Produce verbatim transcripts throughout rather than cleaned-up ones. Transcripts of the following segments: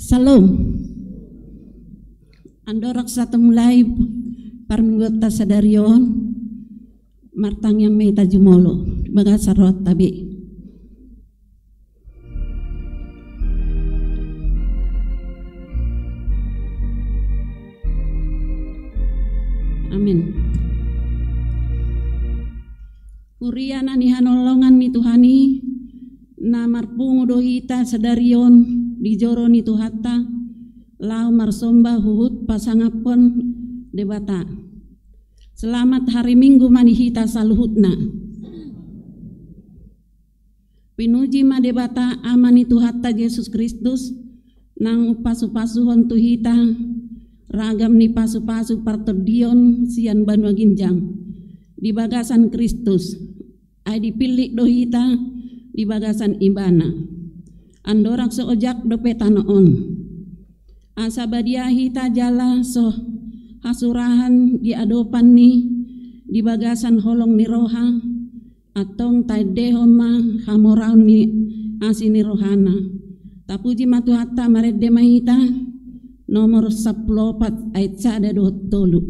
Syalom. Andorang sa tumulai parmingguonta sadari on, martangiang ma hita jumolo di bagasan rohanta be. Amen. Huria na nihaholongan ni Tuhan i, na marpungu do hita sadari on di joro ni Tuhanta, laho marsomba huhut pasangaphon Debata. Selamat hari Minggu ma di hita saluhutna. Pinuji ma Debata Ama ni Tuhanta Jesus Kristus, naung umpasupasuhon tu hita ragam ni pasupasu partondion sian banua ginjang di bagasan Kristus, ai dipillit do hita di bagasan Ibana. Andorang so ojak dope tano on, asa badia hita jala so hasurahan di adopanNi di bagasan holong ni roha, antong taendehon ma hamoraon ni asi ni rohaNa. Tapuji ma Tuhanta. Marende ma hita, nomor sampulu opat, ayat sada dohot tolu.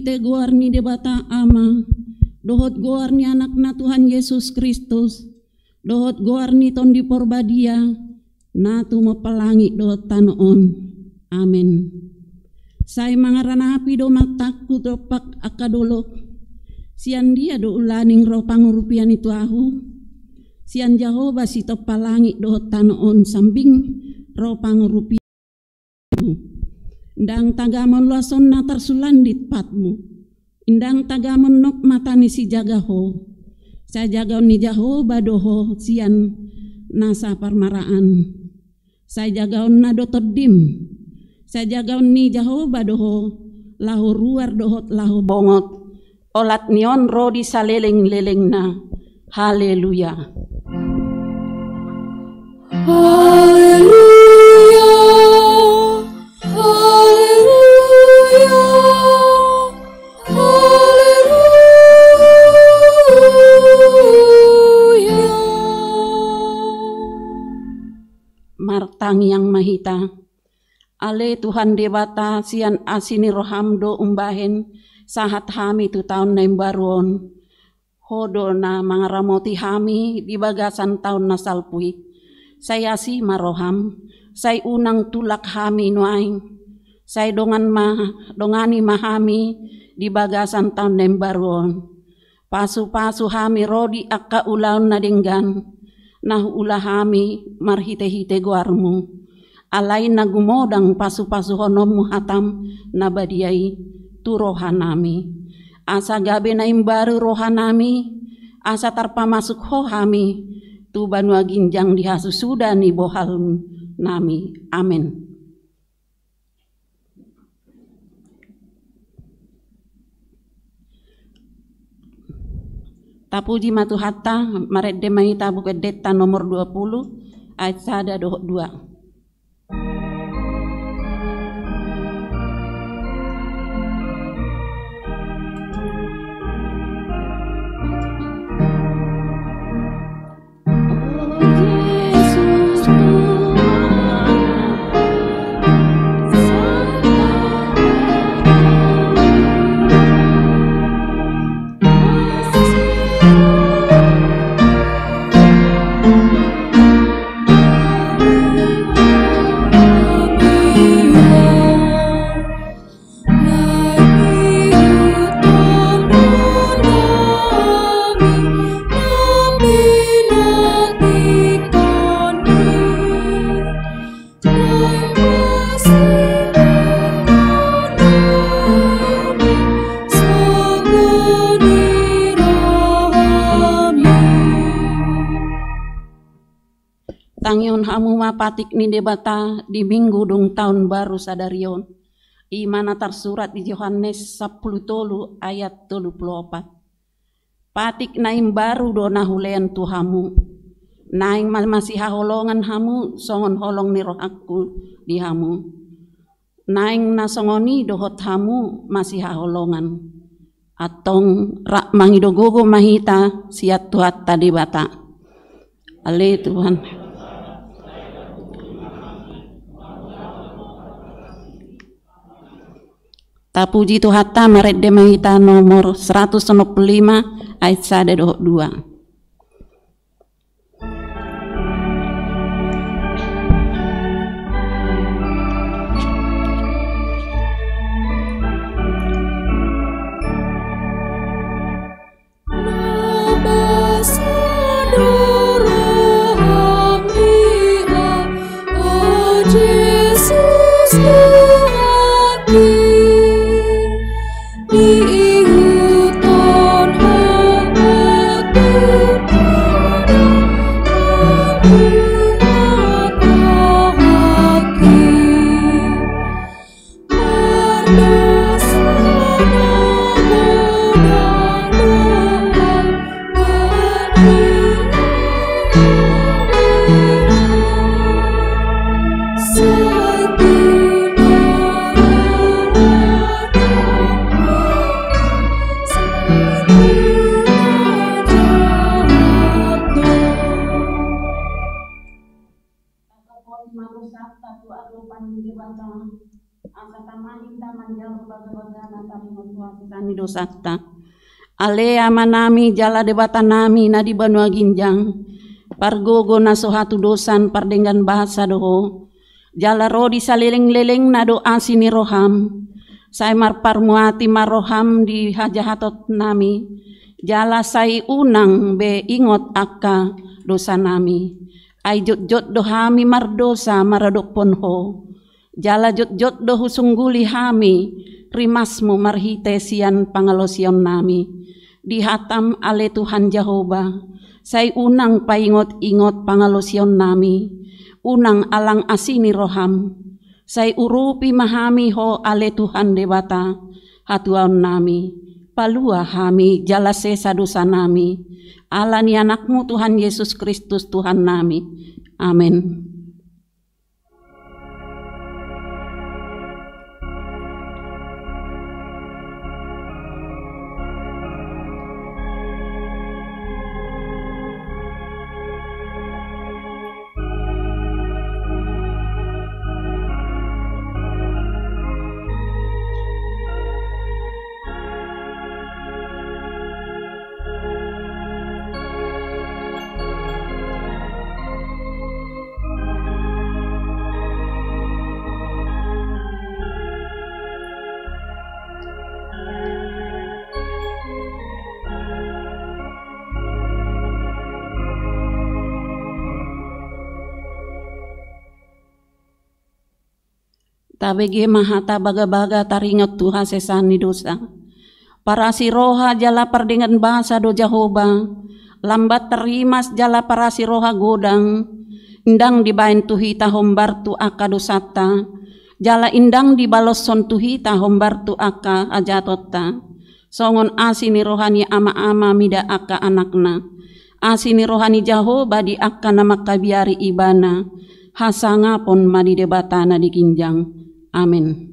Te goar ni Debata Ama, dohot goar ni Anakna Tuhan Jesus Kristus, dohot goar ni Tondi Porbadia, na tumompa langit dohot tano on. Amen. Sai mangaranapi do matangku dompak angka dolok. Sian dia do ulaning ro pangurupion i tu ahu? Sian Jahowa sitompa langit dohot tano on sambing ro pangurupion. Ndang tagamon loasonna tarsulandit patmu. Ndang tagamon nok mata ni sijaga ho. Sai jagaon ni Jahowa do ho sian nasa parmaraan. Sai jagaonna do tondim. Sai jagaon ni Jahowa do ho laho ruar dohot laho bongot. Olat ni on ro di salelenglelengna. Haleluya. Haleluya. Haleluya. Haleluya. Martangiang ma hita. Ale Tuhan Debata, sian asi ni roham do umbahen sahat hami tu taon na imbaru on. Ho do na mangaramoti hami di bagasan taon na salpu i. Sai asi ma roham, sai unang tulak hami nuaeng. Sai dongan ma, dongani ma hami di bagasan taon na imbaru on. Pasupasu hami ro di angka ulaon na denggan, na huula hami marhitehite goarmu. Alai na gumodang pasupasuhononmu hatam na badia i tu rohanami. Asa gabe na imbaru rohanami, asa tarpamasuk ho hami tu banua ginjang di hasusuda ni bohalnami. Amen. Tapuji ma Tuhanta, marende ma hita Buku Endenta nomor dua puluh, ayat sada dohot dua. Tangihon hamu ma patik ni Debata di Minggu dung taon baru sadari on. I ma na tarsurat di Johannes sampulu tolu ayat tolu pulu opat. Patik na imbaru do na hulean tu hamu. Naeng ma masihaholongan hamu songon holong ni rohangku di hamu. Naeng na songon i dohot hamu masihaholongan. Antong rap mangido gogo ma hita sian Tuhanta Debata. Ale Tuhan. Tapuji Tuhanta, marende ma hita nomor seratus onom pulu lima ayat sada dohot dua. Asa tama hita manjalo bagabagana taringot tu hasesaan ni dosanta. Ale Amanami jala Debatanami na di banua ginjang, pargogo na so hatudosan pardenggan basa do Ho, jala ro di salelenglelengna do asi ni roham. Sai marparmuati ma roham di hajahatonnami, jala sai unang be ingot angka dosanami. Ai jotjot do hami mardosa maradophon Ho, jala jotjot do husungguli hami rimasmu marhite sian pangalaosionnami. Di hatam ale Tuhan Jahowa, sai unang paingotingot pangalaosionnami, unang alang asi ni roham. Sai urupi ma hami Ho ale Tuhan Debata hatuaonnami. Palua hami jala sesa dosanami, ala ni Anakmu Tuhan Jesus Kristus Tuhannami. Amen. Tabege ma hata bagabaga taringot tu hasesaan ni dosa. Parasi roha jala pardenggan basa do Jahowa, lambat rimas jala parasi roha godang. Ndang dibaen tu hita hombar tu angka dosanta, jala ndang dibaloshon tu hita hombar tu angka hajahatonta. Songon asi ni roha ni ama-ama mida angka anakna, asi ni roha ni Jahowa di angka na mangkabiari Ibana. Hasangapon ma di Debata na di ginjang. Amen.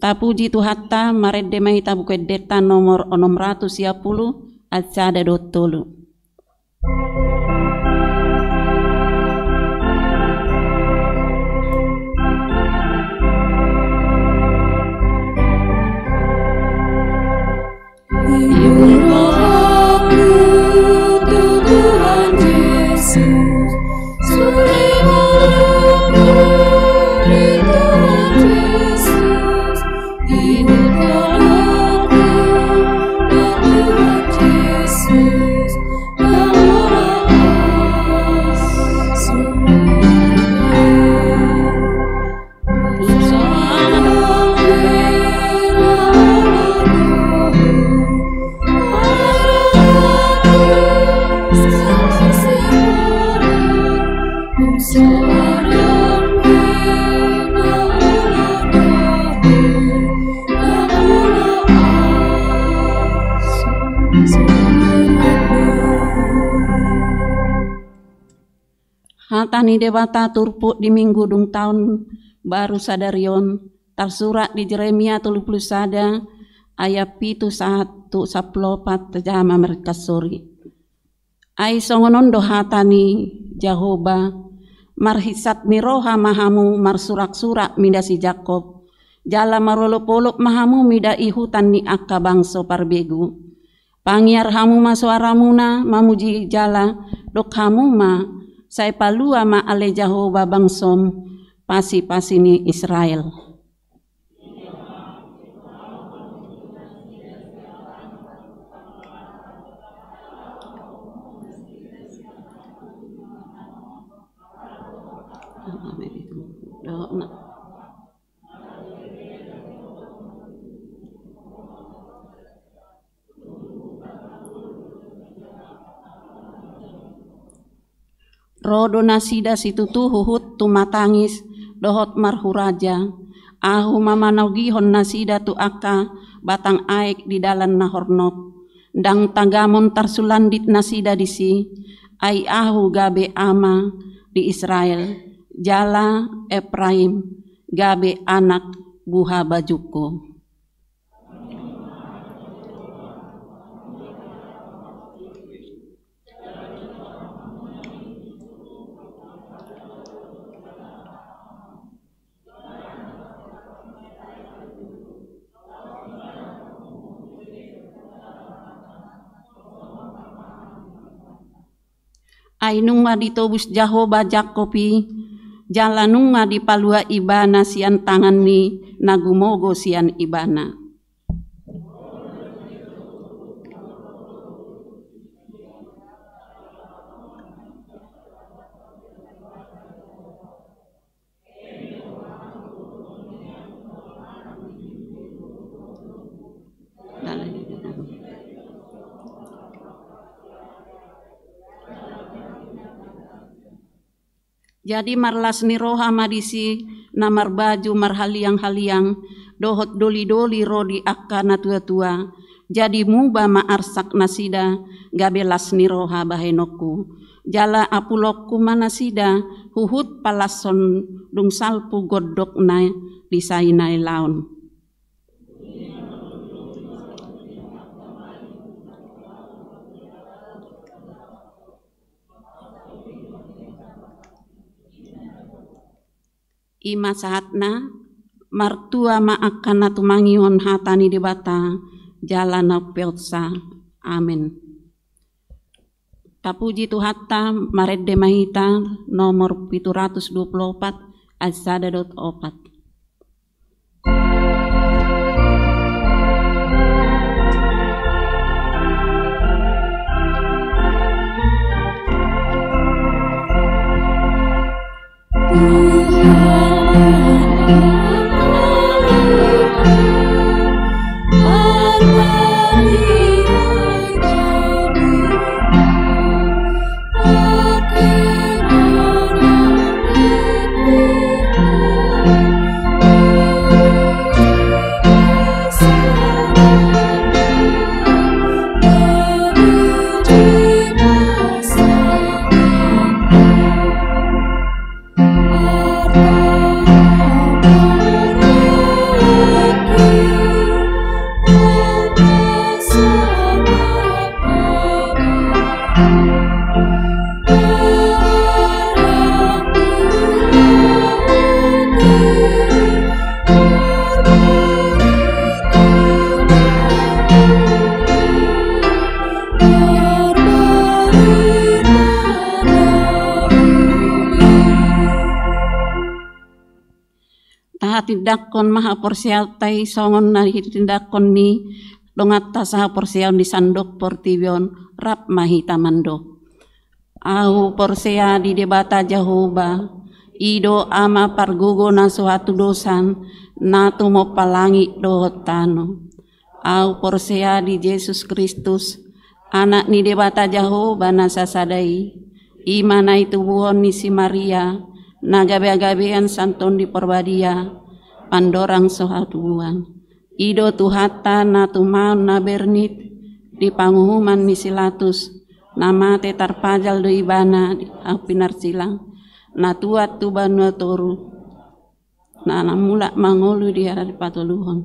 Tapuji Tuhanta, marende ma hita Buku Endenta nomor onom ratus sia pulu, ayat sada dohot tolu. Hata ni Debata turpuk di Minggu dung taon baru sadari on, tarsurat di Jeremia tolu pulu sada ayat pitu sahat tu sampulu opat. Tajaha ma markas sori. Ai songon on do hata ni Jahowa: Marhinsat ni roha ma hamu marsurak-surak mida si Jakkob, jala marolop-olop ma hamu mida ihutan ni angka bangso parbegu. Pangiar hamu ma soaramuna mamuji jala dok hamu ma: Sai palua ma ale Jahowa bangsom, pasi-pasi ni Israel. Ro do nasida situtu huhut tumatangis dohot marhuraja. Ahu ma manogihon nasida tu angka batang aek di dalan na hornop. Ndang tagamon tarsulandit nasida disi. Ai Ahu gabe ama di Israel, jala Epraim gabe anak buhabajungku. Ai nunga ditobus Jahowa Jakkob i, jala nunga dipalua ibana sian tangan ni na gumogo sian ibana. Jadi marlas ni roha ma disi na marbaju marhaliang-haliang, dohot doli-doli ro di angka natua-tua. Jadi muba ma arsak nasida, gabe las ni roha bahenonku. Jala apulonku ma nasida, huhut palashon dung salpu gondok na di sai na elaon. I ma sahatna, martua ma angka na tumangihon hata ni Debata, jala na umpeopsa. Amen. Tapuji Tuhanta, marende ma hita, nomor pitu ratus dua pulu opat, ayat sada dohot opat. Tahatindangkon ma haporseaonta i songon na hitindangkon ni donganta sahaporseaon di sandok portibi on, rap ma hita mandok. Ahu porsea di Debata Jahowa, i do Ama pargogo na so hatudosan, na tumompa langit dohot tano. Ahu porsea di Jesus Kristus, Anak ni Debata Jahowa na sasada i, i ma na itubuhon ni si Maria, na gabe-gabean sian Tondi Porbadia, pandorang so hatubuan. I do Tuhanta na tumaon na bernit di panguhuman ni si Latus, na mate tarpajal do ibana di ahu pinarsilang, na tuat tu banua toru, na, na mulak mangolu di ari patoluhon,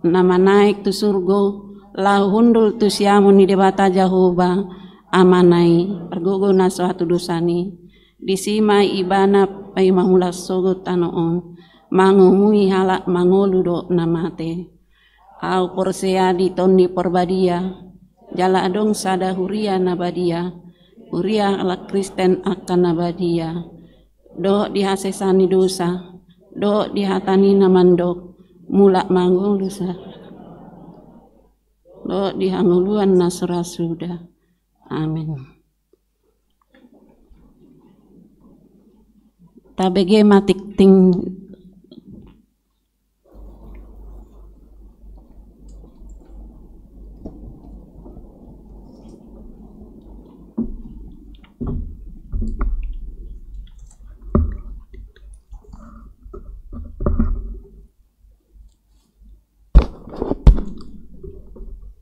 na manaek tu surgo, laho hundul tu siamun ni Debata Jahowa, Amana i, pargogo na so hatudosan i. Disi ma ibana paima mulak sogot tano on, mangumui halak mangolu dohot na mate. Ahu porsea di Tondi Porbadia, jala adong sada huria na badia, huria halak Kristen angka na badia, dohot di hasesaan ni dosa, dohot di hata ni na mandok, mulak mangolu sa, dohot di hangoluan na so ra suda. Amen. Tabege ma tingting.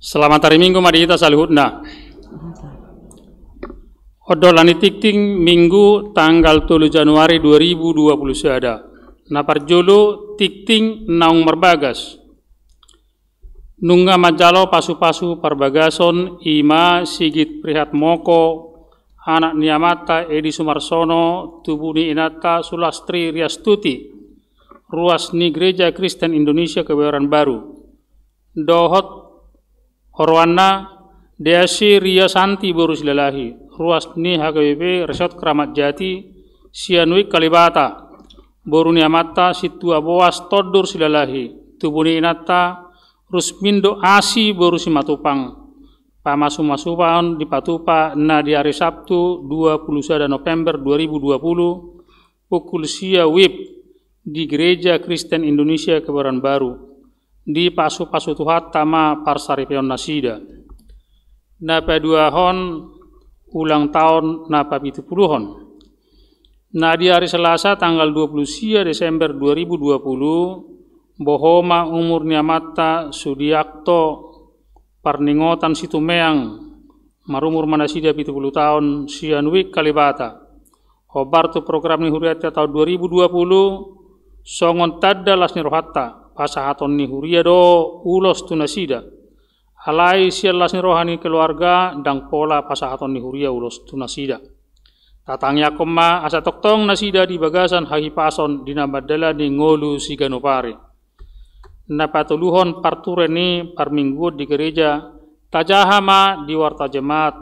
Selamat hari Minggu ma di hita saluhutna. Ondolan ni tingting Minggu tanggal tolu Januari dua ribu dua puluh sada. Na parjolo, tingting naung marbagas. Nunga manjalo pasu-pasu parbagason i ma Sigit Prihatmoko, anak ni amanta Edi Sumarsono, tubu ni inanta Sulastri Riastuti, ruas ni Gereja Kristen Indonesia Kebayoran Baru, dohot oroanna Deasy Ria Santi boru Silalahi, ruas ni H K B P Resort Keramat Jati, Sianuik Kalibata, boru ni amanta Sintua Boas Tondur Silalahi, tubu ni inanta Rusmindo Asi boru Simatupang. Pamasumasuon dipatupa na di ari Sabtu dua puluh sada November dua ribu dua puluh, pukul sia wib di Gereja Kristen Indonesia Kebayoran Baru. Dipasupasu Tuhanta ma parsaripeon nasida. Na paduahon, ulang taon na papitupuluhon. Na di ari Selasa tanggal dua puluh sia Desember dua ribu dua puluh, boho ma umur ni amanta Sudiakto Parningotan Situmeang, marumur ma nasida pitu pulu taon, Sianuik Kalibata. Hombar tu program ni hurianta taon dua ribu dua puluh, songon tanda las ni rohanta, pasahaton ni huria do ulos tu nasida. Alai sian las ni roha ni keluarga, ndang pola pasahaton ni huria ulos tu nasida. Tatangiangkon ma asa tongtong nasida di bagasan hahipason di na mandalani ngolu siganup ari. Na patoluhon, parture ni parmingguon di gereja, tajaha ma di warta jemaat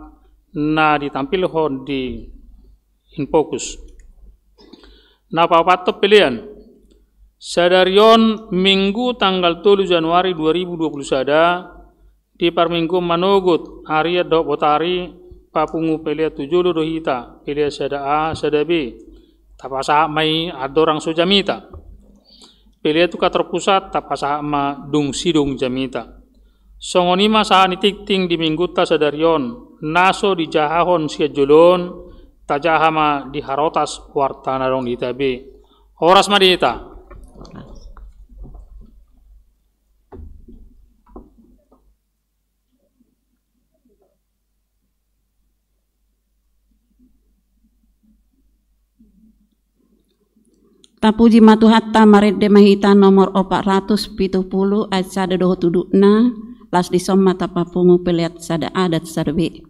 na ditampilhon di Infokus. Na paopathon pelean. Sadari on Minggu tanggal tolu Januari dua ribu dua puluh sada, di parmingguon manogot, arian dohot botari, papungu pelean tu jolo do hita, pelean sada A, sada B. Tapasahat ma i andorang so jamita. Pelean tu kantor pusat, tapasahat ma dung sidung jamita. Songon i ma sahat ni tingting di minggunta sadari on, na so dijahahon sian jolo on, tajaha ma di harotas warta na adong di hita be. Horas ma di hita. Tapuji ma Tuhanta, marende ma hita nomor opat ratus pitu pulu ayat sada dohot udutna, laos dison ma tapapungu pelean sada A dan sada B.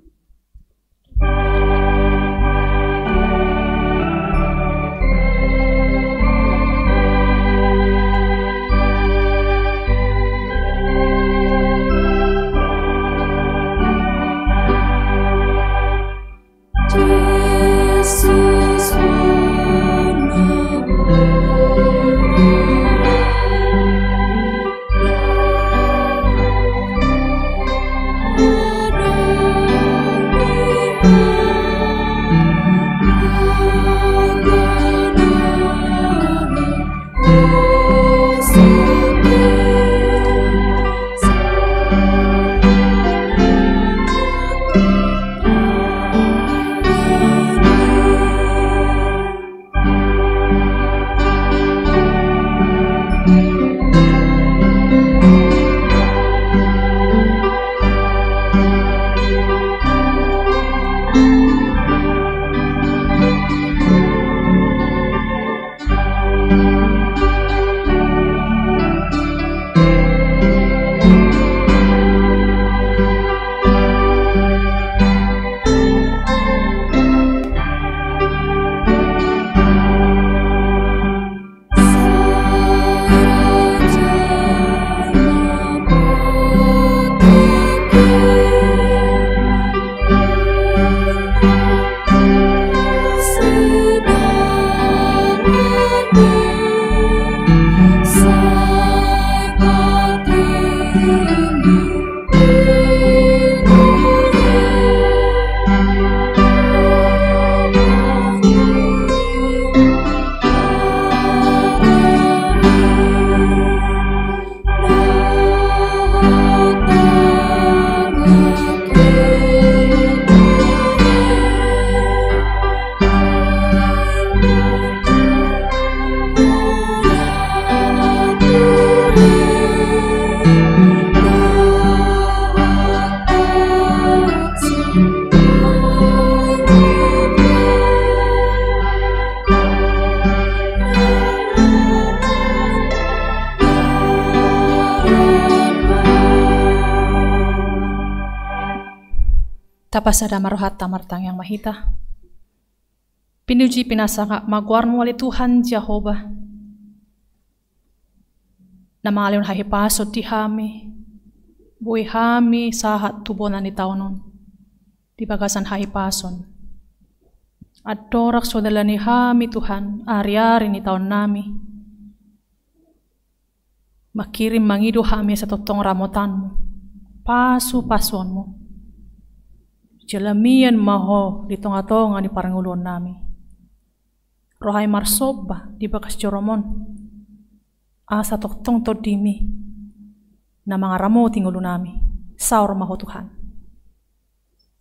Tapasada ma rohanta, martangiang ma hita. Pinuji pinasangap ma goarmu ale Tuhan Jahowa, na mangalehon hahipason di hami, boi hami sahat tu bona ni taon on di bagasan hahipason, Andorang so dalani hami, Tuhan, ari-ari ni taonnami, mangkirim mangido hami asa tongtong ramotanmu, pasu-pasuonmu. Jala mian ma ho di tonga-tonga ni parngoluonnami. Ro hami marsomba di bagas joromon, asa tongtong tondimi na mangaramoti ngolunami. Saor ma ho, Tuhan,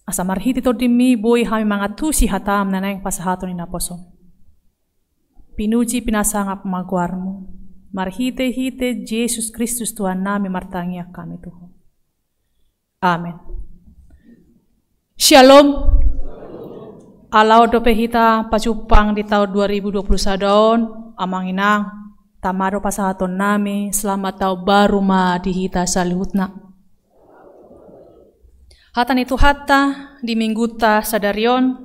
asa marhite tondimi boi hami mangantusi hatam na naeng pasahaton ni naposom. Pinuji pinasangap ma goarmu. Marhite-hite Jesus Kristus Tuhannami martangiang hami tu ho. Amen. Shalom. Ala on dope hita pajumpang di taon dua ribu dua puluh sada on, amang inang, tama do pasahatonnami, selamat taon baru ma di hita saluhutna. Hata ni Tuhanta di minggunta sadari on,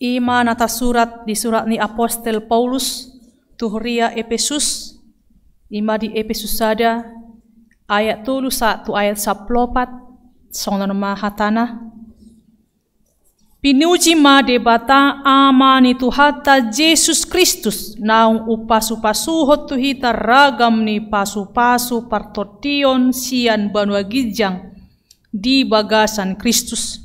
i ma na tarsurat di surat ni apostel Paulus tu huria Epesus, i ma di Epesus sada, ayat tolu sahat tu ayat sampulu opat, songon on ma hatana. Pinuji ma Debata Ama ni Tuhanta Jesus Kristus, naung umpasu-pasuhon tu hita ragam ni pasu-pasu partondion sian banua ginjang di bagasan Kristus.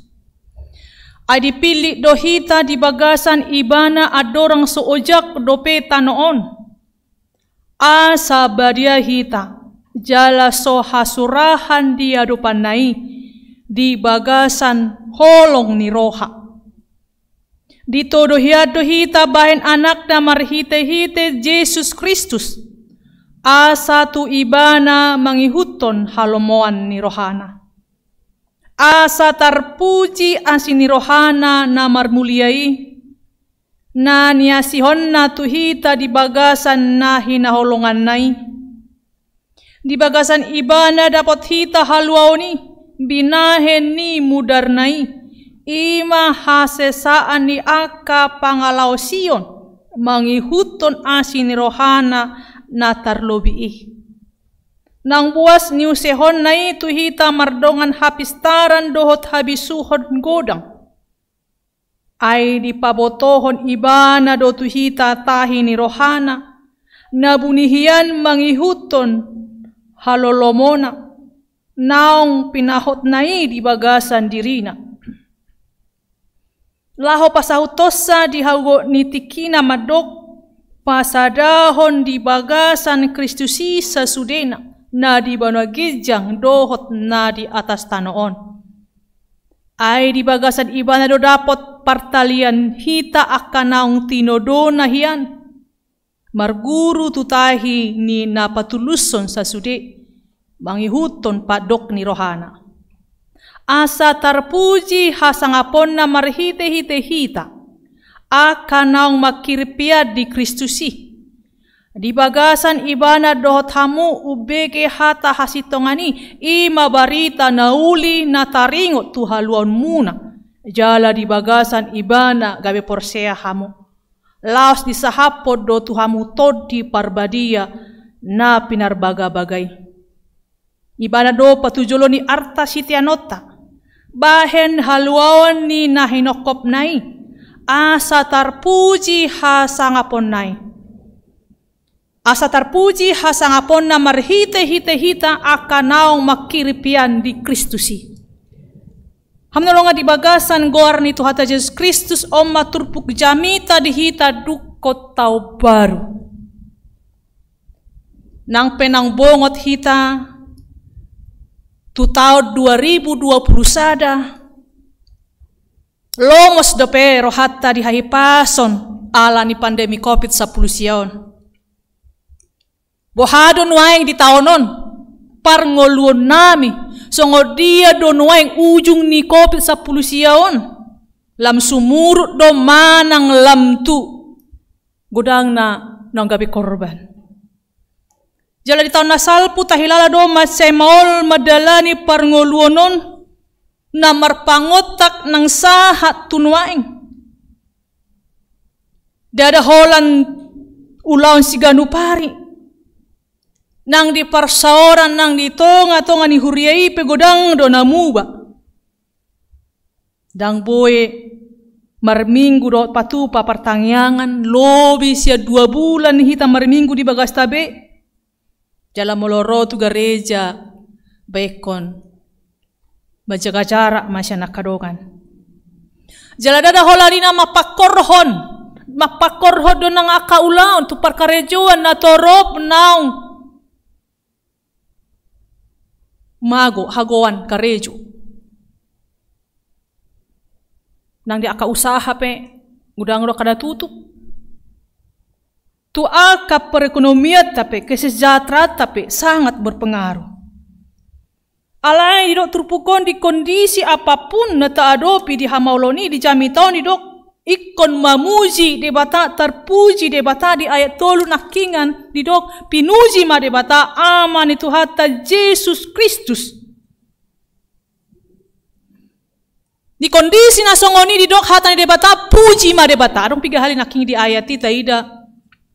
Ai dipillit do hita di bagasan Ibana andorang so ojak dope tano on, asa badia hita, jala so hasurahan di adopanna i, di bagasan holong ni roha. Ditodo hian do hita bahen anakna marhite-hite Jesus Kristus, asa tu Ibana mangihuthon halomoan ni rohana. Asa tarpuji asi ni rohana na marmulia i, na niasihonna tu hita di bagasan na hinaholonganna i. Di bagasan Ibana dapot hita haluaon i, binahen ni mudarna i, i ma hasesaan ni angka pangalaosion, mangihuthon asi ni rohana na tarlobi i. Naung buas niusehonna i tu hita mardongan hapistaran dohot habisuhon godang. Ai dipabotohon Ibana do tu hita tahi ni rohana, na buni hian mangihuthon halolomona, naung pinahotna i di bagasan dirina. Laho pasahuthonsa di hagotgot ni tingkina mandok, pasadahon di bagasan Kristus i sasudena, na di banua ginjang dohot na di atas tano on. Ai di bagasan Ibana do dapot partalian hita angka naung tinodona hian, marguru tu tahi ni na patulushon sasude, mangihuthon pandok ni rohana. Asa tarpuji hasangaponna marhite-hite hita, angka naung mangkirim pean di Kristus i. Di bagasan Ibana dohot hamu umbege hata hasintongan i, i ma barita na uli na taringot tu haluaonmuna. Jala di bagasan Ibana gabe porsea hamu. Laos disahaphon do tu hamu Tondi Parbadia na pinarbagabaga i. Ibana do patujolo ni arta siteanonta, bahen haluaon ni na hinongkopna i, asa tarpuji hasangaponna i. Asa tarpuji hasangaponna marhite-hite hita angka naung mangkirim pean di Kristus i. Hamu na hinaholongan di bagasan goar ni Tuhanta Jesus Kristus, on ma turpuk jamita di hita dungkon taon baru. Nang pe naung bongot hita tu taon dua ribu dua puluh sada, lomos dope rohanta di hahipason ala ni pandemi covid sampulu sia on. Boha do nuaeng di taon on parngoluonnami, songon dia do nuaeng ujung ni covid sampulu sia on? Lam sumurut do manang lam tu godangna naung gabe korban. Jala di taon na salpu tahilala do mansai maol mandalani parngoluon on na marpangontak nang sahat tu nuaeng. Ndada holan ulaon siganup ari nang di parsaoran nang di tonga-tonga ni huria i pe godang do na muba. Ndang boi marminggu dohot patupa partangiangan, lobi sian dua bulan hita marminggu di bagasta be. Jala molo ro tu gareja, baenkon manjaga jarak ma sian angka dongan. Jala ndada holan i na mampangkorhon, mampangkorhon do nang angka ulaon tu parkarejoan na torop naung mago hagoan karejo. Nang di angka usaha pe, godang do angka na tutup. Tu angka perekonomianta pe, kesejahteraanta pe sangat berpengaruh. Alai didok turpuk on, di kondisi apapun na taadopi di hamaolon i, di jamita on, didok ingkon mamuji Debata, terpuji Debata. Di ayat tolu nangkingan didok, pinuji ma Debata, Ama ni Tuhanta Jesus Kristus. Di kondisi na songon i, didok hata ni Debata, puji ma Debata. Adong piga hali nangkin di ayat i taida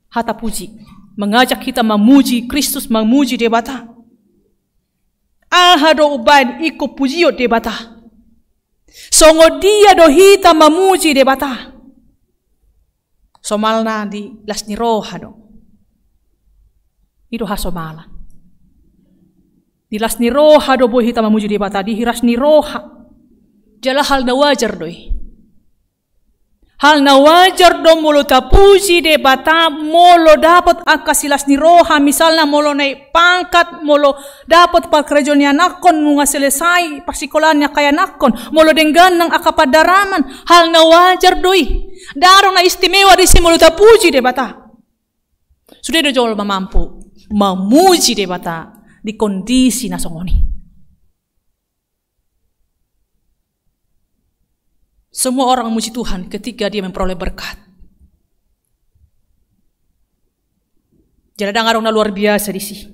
hata puji. Mengajak hita mamuji Kristus, mamuji Debata. Aha do umbahen ingkon pujion Debata? Songon dia do hita mamuji Debata? Somalna di las ni roha do. I do hasomalan. Di las ni roha do boi hita mamuji Debata, di las ni roha. Jala hal na wajar do i. Hal na wajar do molo tapuji Debata, molo dapot angka silas ni roha, misalna molo naik pangkat, molo dapot parkarejoan ni anakkon, nunga selesai parsikolaan ni angka anakkon, molo denggan nang angka pandaraman, hal na wajar do i. Ndang adong na istimewa disi molo tapuji Debata. Sude do jolma mampu mamuji Debata di kondisi na songon i. Semua orang memuji Tuhan ketika dia memperoleh berkat. Jadi, ndang adong na luar biasa disi.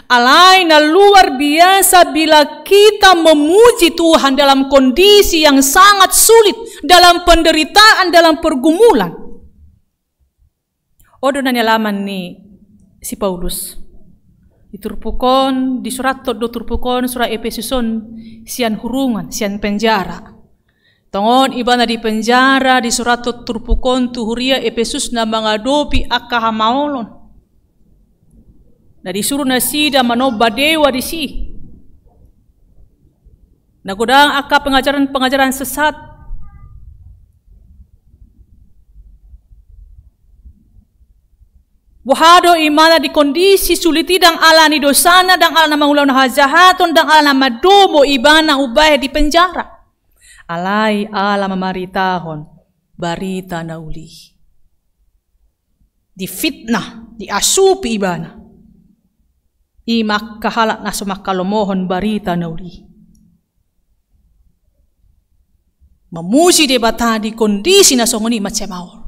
Alai na luar biasa bila kita memuji Tuhan dalam kondisi yang sangat sulit, dalam penderitaan, dalam pergumulan. On do na nialaman ni si Paulus. Di turpuk on, disurathon do turpuk on, surat Epesus on, sian hurungan, sian penjara. Tongon ibana di penjara, disurathon turpuk on tu huria Epesus na mangadopi angka hamaolon. Na disuru nasida manomba dewa disi. Na godang angka pengajaran-pengajaran sesat. Boha do ibana di kondisi sulit i, ndang ala ni dosana, ndang ala na mangulahon hajahaton, ndang ala na mandomo ibana umbahen di penjara. Alai ala mamaritahon barita na uli. Difitnah, diasupi ibana. I ma angka halak na so mangkalomohon barita na uli. Mamuji Debata di kondisi na songon i mansai maol.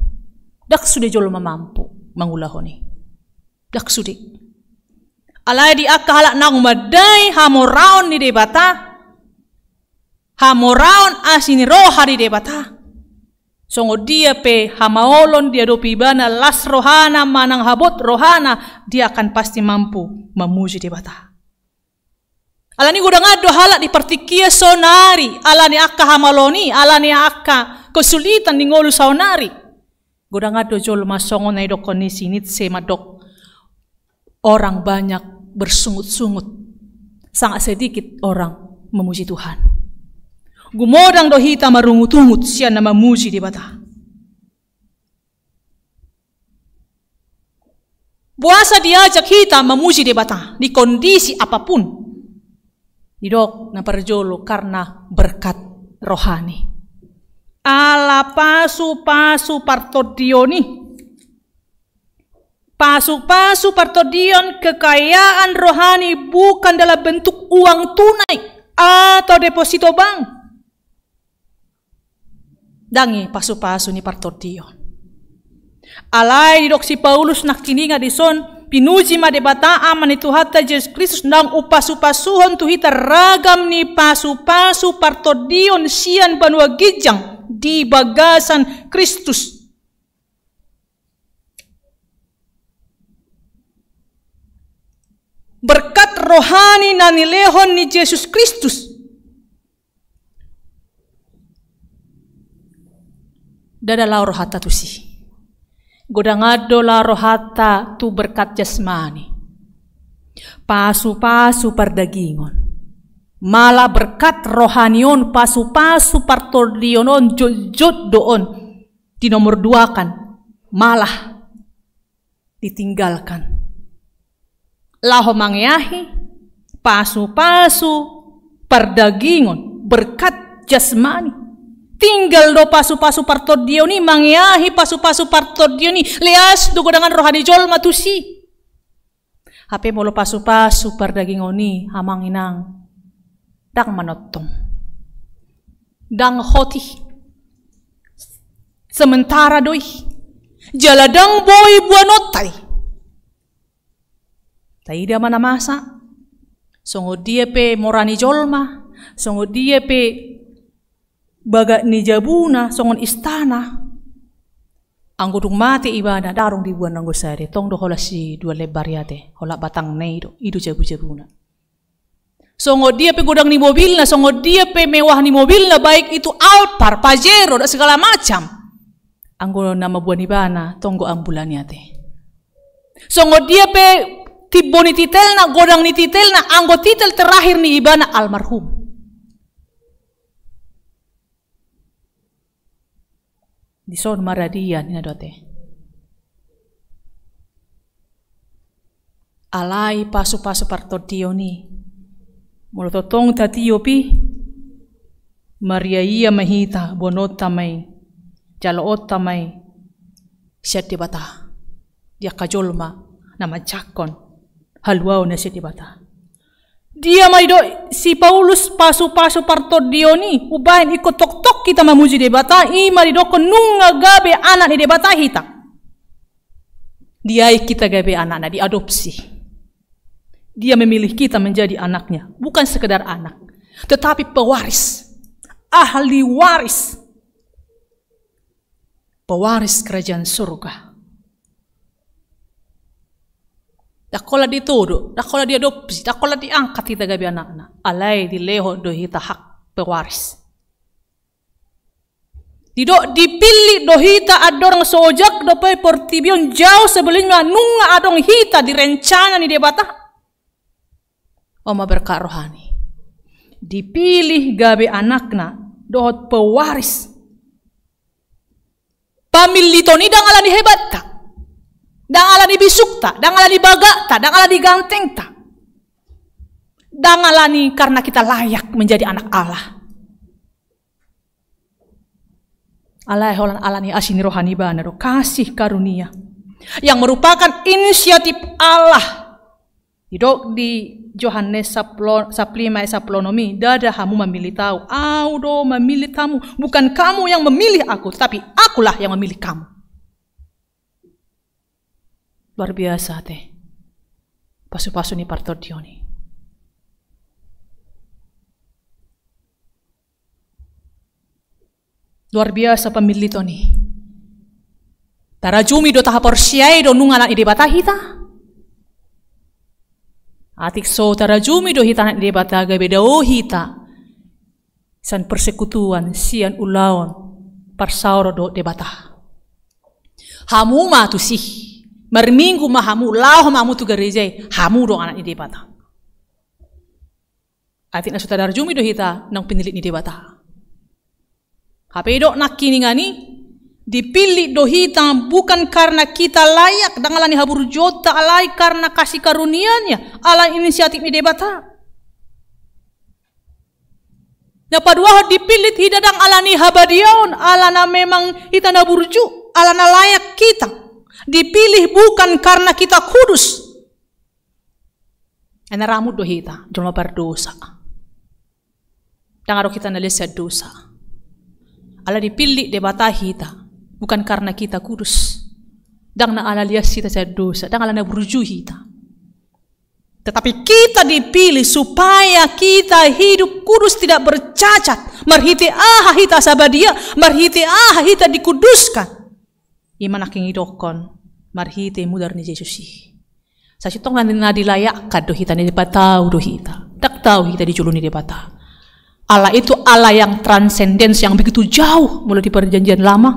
Ndang sude jolma mampu mangulahon i. Ndang sude. Alai di angka halak naung mandai hamoraon ni Debata, hamoraon asi ni roha ni Debata, songon dia pe hamaolon diadopi ibana, las rohana manang habot rohana, dia akan pasti mampu mamuji Debata. Alani godang do halak di partingkian saonari, alani angka hamaolon i, alani angka kesulitan di ngolu saonari. Godang do jolma songon na idokkon ni si Nietzsche mandok, orang banyak bersungut-sungut, sangat sedikit orang memuji Tuhan. Gumodang do hita marungut-ungut sian na mamuji Debata. Boasa diajak hita mamuji Debata di kondisi apapun? Didok na parjolo, karena berkat rohani. Ala pasu-pasu partondion i. Pasu-pasu partondion, kekayaan rohani bukan dalam bentuk uang tunai atau deposito bank. Ndang i pasu-pasu ni partondion. Alai didok si Paulus nangkiningan dison, pinuji ma Debata Ama ni Tuhanta Jesus Kristus, naung umpasu-pasuhon tu hita ragam ni pasu-pasu partondion sian banua ginjang di bagasan Kristus. Berkat rohani na nilehon ni Jesus Kristus. Ndada laho rohanta tusi. Godang do laho rohanta tu berkat jasmani, pasu-pasu pardagingon. Malah berkat rohani on, pasu-pasu partondion on, jotjot do on dinomorduakan, malah ditinggalkan. Laho mangeahi pasu-pasu pardagingon, berkat jasmani. Tinggal do pasu-pasu partondion i, mangeahi pasu-pasu partondion i, leas do godangan roha ni jolma tusi. Hape molo pasu-pasu pardagingon i, amang inang, ndang manongtong, ndang hot i. Sementara do i. Jala ndang boi boanonta i. Taida ma na masa. Songon dia pe mora ni jolma, songon dia pe bagak ni jabuna, songon istana. Anggo dung mate ibana, ndang adong diboan anggo sada, tong do holan si dua lembar i ate, holan batangna i do, i do jabu-jabuna. Songon dia pe godang ni mobilna, songon dia pe mewah ni mobilna, baik itu Alphard, Pajero, dan segala macam. Anggo na mamboan ibana, tong do ambulan i ate. Songon dia pe timbo ni titelna, godang ni titelna, anggo titel terakhir ni ibana almarhum. Dison ma radia ninna do ate. Alai pasu-pasu partondion i, molo tongtong tatiop i, maria-ia ma hita, boanonta ma i, jaloonta ma i sian Debata di angka jolma na manjangkon haluaon na sian Debata. Dia ma didok si Paulus pasu-pasu partondion i, umbahen ingkon tongtong hita mamuji Debata, i ma didokhon nunga gabe anak ni Debata hita. Diain hita gabe anakna, diadopsi. Dia memilih kita menjadi anaknya, bukan sekedar anak, tetapi pewaris, ahli waris. Pewaris kerajaan surga. Ndang holan ditodo, ndang holan diadopsi, ndang holan diangkat hita gabe anakna. Alai dilehon do hita hak pewaris. Didok dipillit do hita andorang so ojak dope portibi on, jauh sebelumnya nunga adong hita di rencana ni Debata. On ma berkat rohani. Dipilih gabe anakna dohot pewaris. Pamilliton i ndang ala ni hebatta, ndang ala ni bisukta, ndang ala ni bagakta, ndang ala ni gantengta. Ndang ala ni karena kita layak menjadi anak Allah. Alai holan ala ni asi ni roha ni ibana do, kasih karunia yang merupakan inisiatif Allah. Didok di Johannes saplo-, saplima ayat saplo onom i, ndada hamu mamillit au, au do mamillit hamu. Bukan kamu yang memilih aku, tetapi akulah yang memilih kamu. Luar biasa ate. Pasu-pasu ni partondion i. Luar biasa pamilliton i. Tarajumi do, tahaporseai do nunga anak ni Debata hita? Atik so tarajumi do hita anak ni Debata, gabe dao hita sian persekutuan, sian ulaon parsaoran dohot Debata. Hamu ma tusi, marminggu ma hamu, laho ma hamu tu gareja i, hamu do anak ni Debata. Atik na so tarajumi do hita naung pinillit ni Debata. Hape didok nangkiningan i, dipillit do hita bukan karena kita layak, ndang ala ni haburjuonta, alai karena kasih karunia-Nya, ala inisiatif ni Debata. Na paduahon, dipillit hita ndang ala ni habadiaon, ala na memang hita na burju, ala na layak hita. Dipilih bukan karena kita kudus. Ai na ramut do hita jolma pardosa. Ndang adong hita na lias sian dosa. Ala dipillit Debata hita, bukan karena kita kudus. Ndang na ala lias hita sian dosa, ndang ala na burju hita. Tetapi kita dipilih supaya kita hidup kudus, tidak bercacat. Marhite aha hita sabadia, marhite aha hita dikuduskan. I ma nangkin didokhon marhite mudar ni Jesus i. Sasintongna na dilayakkan do hita, na dipatau do hita. Ndang tau hita di jolo ni Debata. Allah itu Allah yang transenden, yang begitu jauh, mulai di Perjanjian Lama,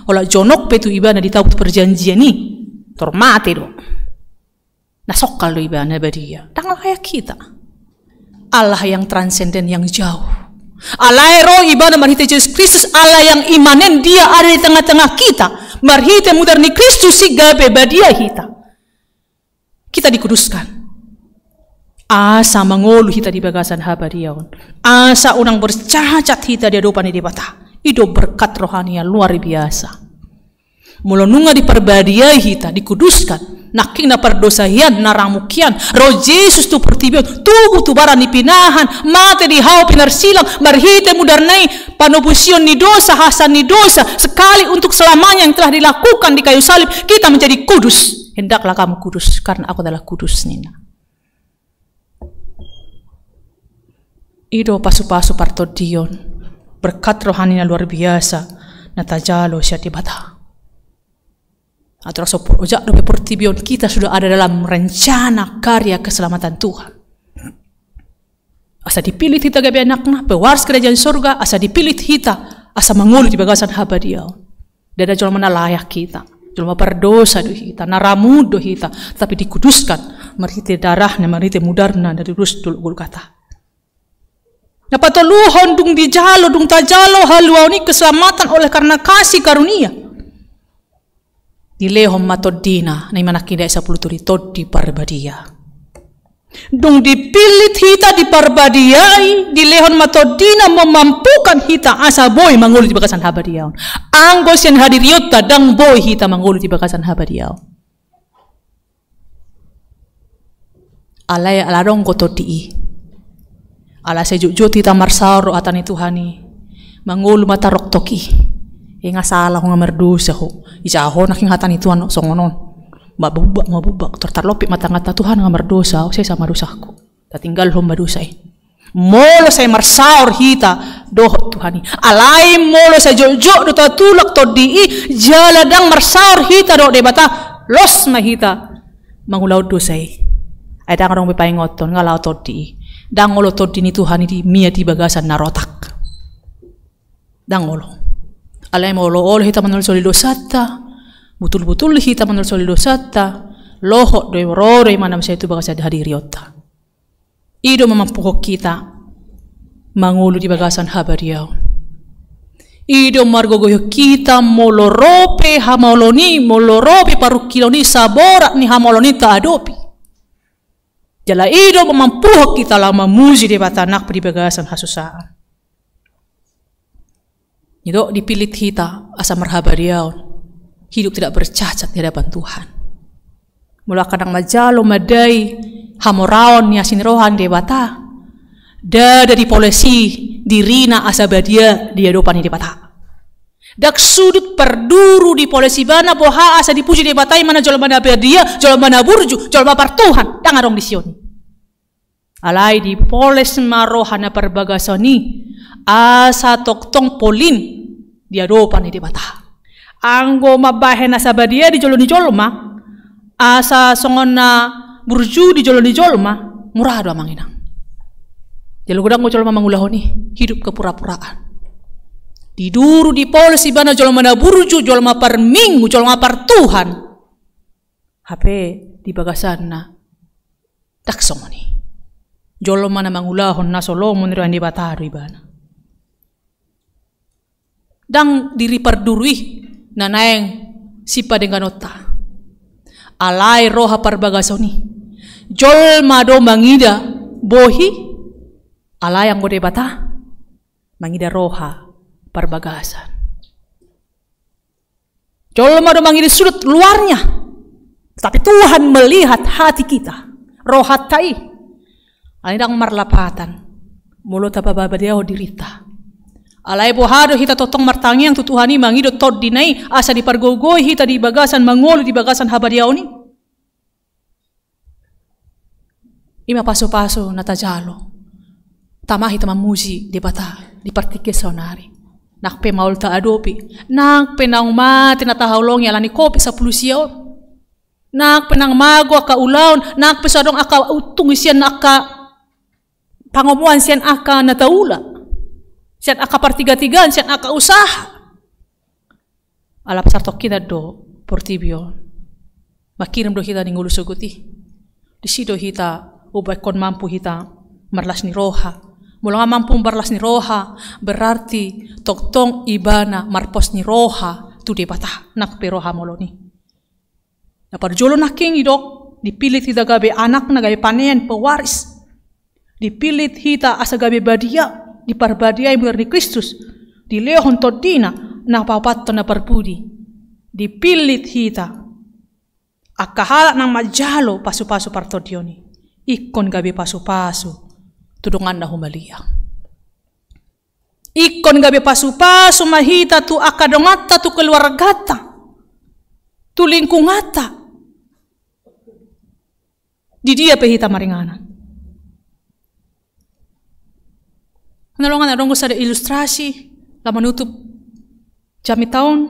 Pola jonok pe tu ibana ditabusi perjanjian i, tor mate do. Na songkal do ibana badia. Ndang layak hita. Allah yang transenden, yang jauh. Alai ro ibana marhite Jesus Kristus, Allah yang imanen, dia ada di tengah-tengah kita. Marhite mudar ni Kristus i gabe badia hita. Kita dikuduskan. Asa mangolu hita di bagasan habadiaon. Asa unang bercacat hita di adopan ni Debata. I do berkat rohani yang luar biasa. Molo nunga diparbadiai hita, dikuduskan, nangkin na pardosa hian, na ramuk hian, ro Jesus tu portibi on, tubu tu bara ni pinahan, mate di hau pinarsilang, marhite mudarna i, panobusion ni dosa, hasan ni dosa, sekali untuk selamanya yang telah dilakukan di kayu salib, kita menjadi kudus. Hendaklah kamu kudus, karena Aku adalah kudus, ninna. I do pasu-pasu partondion, berkat rohani na luar biasa, na tajalo sian Debata. Atur asa ojak dope portibi on, kita sudah ada dalam rencana karya keselamatan Tuhan. Asa dipillit hita gabe anakna, pewaris kerajaan sorga, asa dipillit hita, asa mangolu di bagasan habadiaon. Ndada jolma na layak hita, jolma pardosa do hita, na ramuk do hita, tapi dikuduskan marhite darahna, marhite mudarna, na ditudos di dolok Golgata. Na patoluhon, dung dijalo, dung tajalo haluaon i, keselamatan oleh karena kasih karunia. Dilehon ma tondina, na i ma nangkin di ayat sampulu tolu i, Tondi Parbadia. Dung dipillit hita, diparbadiai, dilehon ma tondina memampukan hita asa boi mangolu di bagasan habadiaon. Anggo sian hadirionta ndang boi hita mangolu di bagasan habadiaon. Alai ala adong do tondi i. Ala sai jotjot hita marsaor do hata ni Tuhan i. Mangolu ma taroktok i. Inga salah ho, nga mardosa ho. Ija ho nangkin hata ni Tuhan songon on. Mabubak, mabubak. Tor tarlompit ma tanganta, Tuhan, nga mardosa ho, sesa ma dosangku. Tatinggalhon ma dosa i. Molo sai marsaor hita dohot Tuhan i. Alai molo sai jotjot do tatulak tondi i, jala ndang marsaor hita dohot Debata, los ma hita mangulahon dosa i. Ai ndang adong be paingothon, nga laho tondi i. Ndang olo tondi ni Tuhan i di, mian di bagasan na rotak. Ndang olo. Alai molo olo hita manolsoli dosanta, butul-butul hita manolsoli dosanta, lohot do i, ro do i, manang sai tu bagasan hadirionta. I do mamampuhon hita mangolu di bagasan habadiaon. I do margogoihon hita molo ro pe hamaolon i, molo ro pe parungkilon i, saborat ni hamaolon i taadopi. Jala i do mamampuhon hita laho mamuji Debata nang pe di bagasan hasusaan. Didok dipillit hita asa marhabadiaon, hidup tidak bercacat di hadapan Tuhan. Molo angka na manjalo mandai hamoraon ni asi ni roha ni Debata, ndada dipoles i dirina asa badia di adopan ni Debata. Ndang sudut parduru dipoles ibana boha asa dipuji Debata, i ma na jolma na badia, jolma na burju, jolma partuhan, ndang adong disi on. Alai dipoles ma roha na parbagason i, asa tongtong polin di adopan ni Debata. Anggo mambahen asa badia di jolo ni jolma, asa songon na burju di jolo ni jolma, mura do, amang inang. Jala godang do jolma mangulahon i, hidup kepura-puraan. Diduru dipoles ibana jolma na burju, jolma parminggu, jolma partuhan. Hape di bagasanna ndang songon i. Jolma na mangulahon na so lomo ni roha ni Debata do ibana. Ndang diri parduru i na naeng sipadengganonta. Alai roha parbagason i. Jolma do mangida bohi, alai anggo Debata mangida roha parbagason. Jolma do mangida sudut luarnya, tapi Tuhan melihat hati kita, rohanta i. Alai ndang marlapatan molo tapabadiahon dirinta. Alai boha do hita tongtong martangiang tu Tuhan i, mangido tondina i, asa dipargogoi hita di bagasan mangolu di bagasan habadiaon i. I ma pasu-pasu na tajalo. Tama hita mamuji Debata di partingkian saonari. Nang pe maol taadopi, nang pe naung mate na tahaholongi ala ni covid sampulu sia on, nang pe naung mago angka ulaon, nang pe so adong angka untung sian angka pangomoan, sian angka na taula, sian angka partigatigaan, sian angka usaha. Ala pasartongkinan do portibi on. Mangkirim do hita di ngolu sogot i. Disi do hita umbahen mampu hita marlas ni roha. Molo nga mampu marlas ni roha, berarti tongtong ibana marpos ni roha tu Debata, nang pe roha molo ni. Na parjolo nangkin didok, dipillit hita gabe anakna, gabe panean, pewaris. Dipillit hita asa gabe badia, diparbadiai mulak ni Kristus, dilehon tondina, na paopathon na parpudi. Dipillit hita angka halak na manjalo pasupasu partondion i, ingkon gabe pasupasu tu donganna humaliang. Ingkon gabe pasupasu ma hita tu angka donganta, tu keluarganta, tu lingkunganta. Di dia pe hita maringanan. Na dongan, adong do sada ilustrasi, laho manutup jamita on.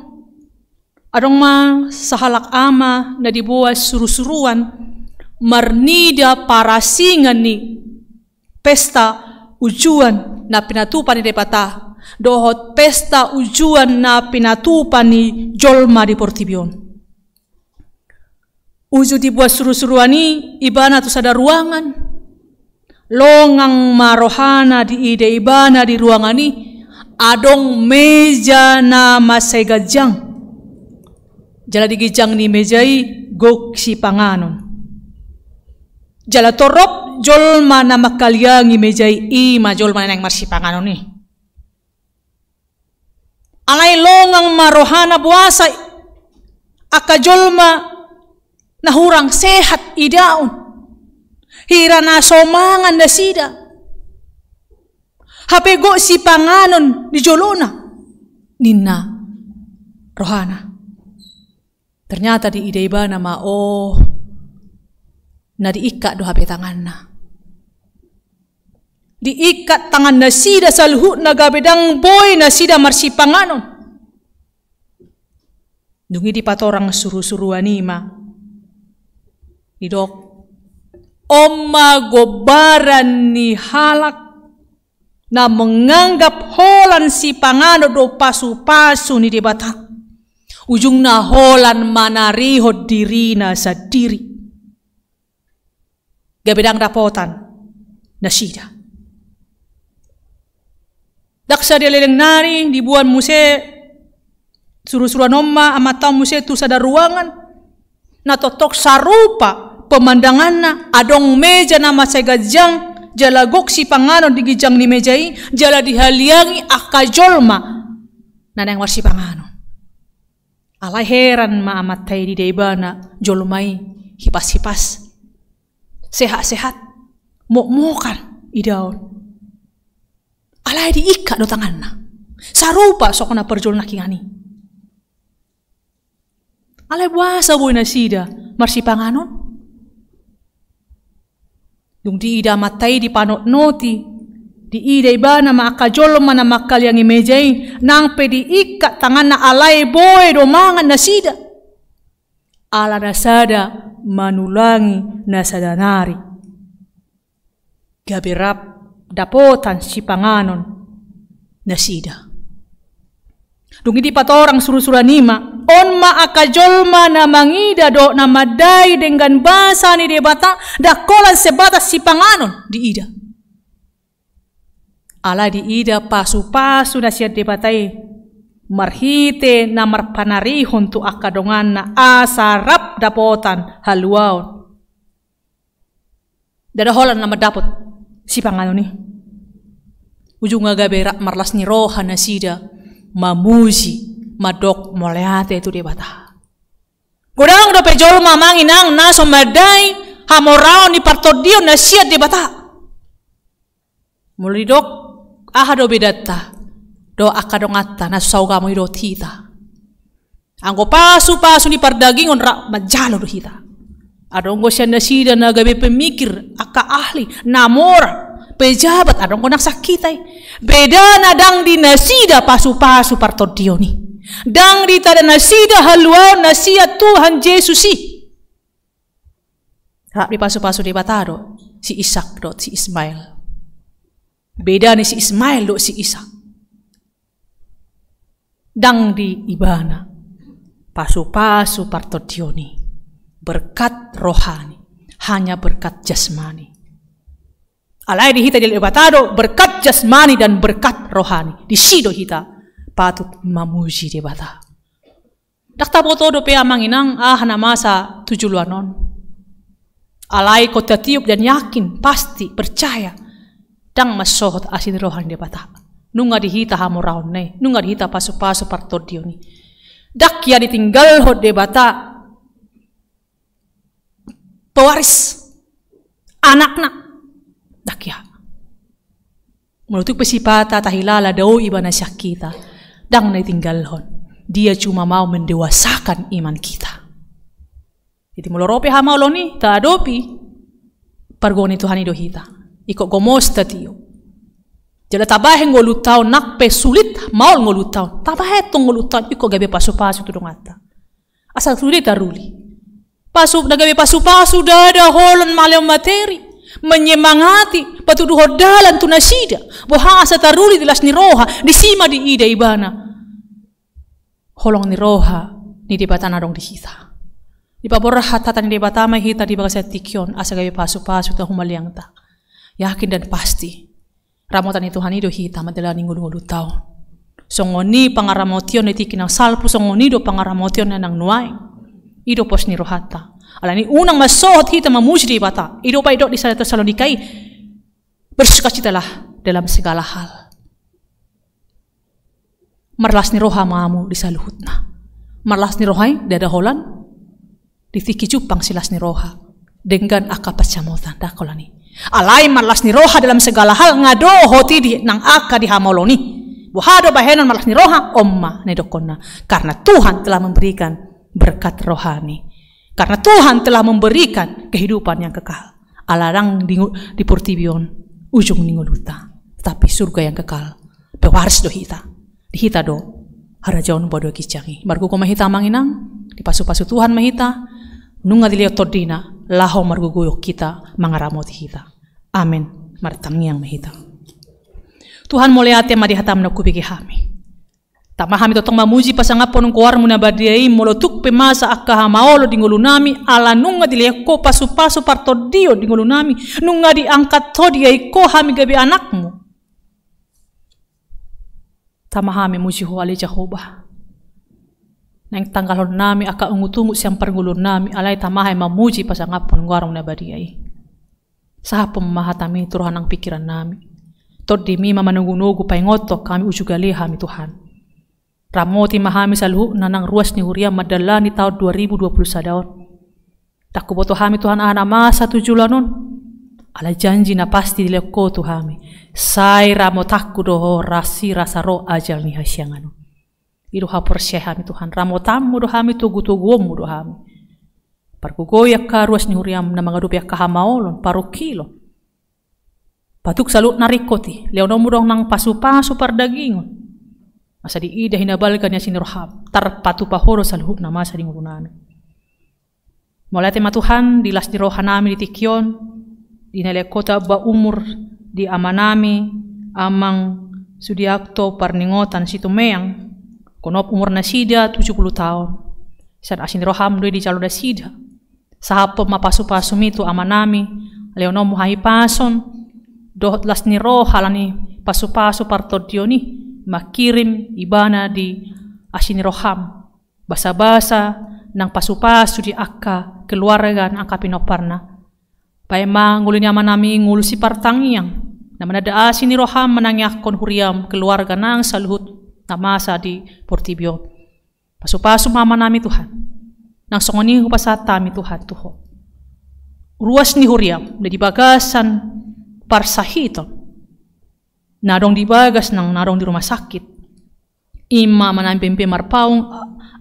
Adong ma sahalak ama na diboan surusuruan marnida parasingan ni pesta ujuan na pinatupa ni Debata dohot pesta ujuan na pinatupa ni jolma di portibi on. Uju diboan surusuruan i ibana tu sada ruangan. Longang ma rohana diida ibana di ruangan i adong meja na mansai ganjang. Jala di ginjang ni meja i gok sipanganon. Jala torop jolma na mangkaliangi meja i, i ma jolma na naeng marsipanganon i. Alai longang ma rohana boasa angka jolma na hurang sehat idaon. Hira na so mangan nasida. Hape gok sipanganon di jolona, ninna rohana. Ternyata diida ibana ma, oh, na diikkat do hape tanganna. Diikkat tangan nasida saluhutna gabe ndang boi nasida marsipanganon. Dung i dipatorang surusuruan i ma. Didok, on ma gombaran ni halak na menganggap holan sipanganon do pasupasu ni Debata. Ujungna holan manarihon dirina sandiri. Gabe ndang dapotan nasida. Ndang sadia leleng nari diboan muse surusuruan on ma amanta on muse tu sada ruangan. Na tongtong sarupa pemandanganna, adong meja na mansai ganjang, jala gok sipanganon di ginjang ni meja i, jala dihaliangi angka jolma na naeng marsipanganon. Alai heran ma amanta i diida ibana jolma i hipashipas, sehatsehat, mokmokan idaon. Alai diikkat do tanganna. Sarupa songon na parjolo nangkiningan i. Alai boasa boi nasida marsipanganon? Dung diida amanta i dipanotnoti, diida ibana ma angka jolma na mangkaliangi meja i, nang pe diikkat tanganna alai boi do mangan nasida. Ala na sada manulangi na sada nari. Gabe rap dapotan sipanganon nasida. Dung i dipatorang surusuruan i ma, on ma angka jolma na mangida dohot na mandai denggan basa ni Debata, ndang holan sebatas sipanganon diida. Alai diida pasupasu na sian Debata i, marhite na marpanarihon tu angka donganna asa rap dapotan haluaon. Ndada holan na mandapot sipanganon i. Ujungna gabe rap marlas ni roha nasida, mamuji, mandok mauliate tu Debata. Godang dope jolma amang inang na so mandai hamoraon ni partondion na sian Debata. Molo didok, aha do bedanta dohot angka donganta na so saugamo i dohot hita? Anggo pasupasu ni pardagingon rap manjalo do hita. Adong do sian nasida na gabe pemikir, angka ahli, na mora, pejabat, adong do nang sian hita i. Bedana ndang di nasida pasupasu partondion i. Ndang ditada nasida haluaon na sian Tuhan Jesus i. Rap dipasupasu Debata do si Ishak dohot si Ismael. Beda ni si Ismael dohot si Ishak. Ndang di ibana. pasu-pasu partondion i, berkat rohani, hanya berkat jasmani. Alai di hita dilehon Debata do berkat jasmani dan berkat rohani. Disi do hita patut mamuji Debata. Ndang taboto dope amang inang aha na masa tu joloan on. Alai ingkon tatiop dan yakin, pasti, percaya. Ndang mansohot asi ni roha ni Debata. Nunga di hita hamoraonna i, nunga di hita pasu-pasu partondion i. Ndang ia ditinggalhon Debata pewaris anakna. Ndang ia. Molo tung pe sipata tahilala dao ibana sian hita, ndang na ditinggalhon. Dia cuma mau mendewasakan iman kita. Jadi molo ro pe hamaolon i, taadopi, pargogo ni Tuhan i do hita. Ingkon gomos tatiop. Jala tabahen ngolunta on, nang pe sulit maol ngolunta on, tabahen tong ngolunta on ingkon gabe pasu-pasu tu donganta. Asa sude taruli. Pasu, na gabe pasu-pasu ndada holan malehon materi, menyemangati, patuduhon dalan tu nasida. Boha asa taruli di las ni roha, disi ma diida ibana holong ni roha ni Debata na adong di hita. Dipaborhat hata ni Debata ma hita di bagasan tingki on, asa gabe pasu-pasu tu humaliangta. Yakin dan pasti, ramotan ni Tuhan i do hita mandalani ngolu-ngolunta on. Songon i pangaramotion ni tingki na salpu, songon i do pangaramotion na nang nuaeng. I do pos ni rohanta. Alani i unang mansohot hita mamuji Debata. I do baen didok di sada Tesalonika i, bersukacitalah dalam segala hal. Marlas ni roha ma hamu di saluhutna. Marlas ni roha i ndada holan di tingki jumpang silas ni roha denggan angka pansamotan, ndang holan i. Alai marlas ni roha dalam segala hal nga dohot i di nang angka di hamaolon i. Boha do bahenon marlas ni roha? On ma na nidokkonna. Karena Tuhan telah memberikan berkat rohani. Karena Tuhan telah memberikan kehidupan yang kekal. Ala ndang di, di portibi on ujung ni ngolunta, tapi surga yang kekal. Pewaris do hita. Di hita do harajaon banua ginjang i. Margogo ma hita amang inang, dipasu-pasu Tuhan ma hita, nunga dilehon tondina laho margogoion hita, mangaramoti hita. Amen. Martangiang ma hita. Tuhan, mauliate ma di hataM na hubege hami. Tama hami tongtong mamuji pasangaphon goarMu na badia i, molo tung pe masa angka hamaolon di ngolunami, ala nunga dilehon Ho pasu-pasu partondion di ngolunami, nunga diangkat Ho, diain Ho hami gabe anakMu. Tama hami muji Ho ale Jahowa. Naeng tanggalhon nami angka ungut-ungut sian parngoluonnami, alai tama hami mamuji pasangaphon goarMu na badia i. Sahaphon ma hataMi tu roha nang pingkirannami. TondiMi ma manogu-nogu paingothon hami uju gale hami Tuhan. Ramoti ma hami saluhutna nang ruas ni huriaM mandalani taon dua ribu dua puluh sada on. Ndang huboto hami Tuhan aha na masa tu joloan on. Alai janji na pasti dilehon Ho tu hami. Sai ramotanku do Ho, rasi rasa ro ajal ni hasiangan on. I do haporseaon hami Tuhan, ramotanMu do hami, togu-toguonMu do hami. Pargogoi angka ruas ni huriaM na mangadopi angka hamaolon, parungkilon. Patuk saluhutna ringkot i, lehononMu do nang pasu-pasu pardagingon. Asa diida hinabalga ni asi ni rohaM, tarpatupa Ho do saluhutna masa di ngolunami. Mauliate ma Tuhan, di las ni rohanami di tingki on, di na lehon Ho tamba umur di amanami, Amang Sudiakto Parningotan Situmeang, gonop umur nasida tujuh puluh taon. Sian asi ni rohaM do i dijalo nasida. Sahaphon ma pasu-pasuMi tu amanami, lehononMu hahipason, dohot las ni roha ala ni pasu-pasu partondion i, mangkirim ibana di asi ni rohaM. Basa-basa nang pasu-pasu di angka keluarga nang angka pinomparna. Baen ma ngolu ni amanami ngolu sipartangiang, na mananda asi ni rohaM manangianghon huriaM, keluarga nang saluhut na masa di portibi on. Pasu-pasu ma amanami Tuhan. Nang songon i hupasahat hami Tuhan tu Ho. Ruas ni huriaM, na di bagasan parsahiton. Na adong di bagas nang na adong di rumah sakit. I ma amanami Bembe Marpaung,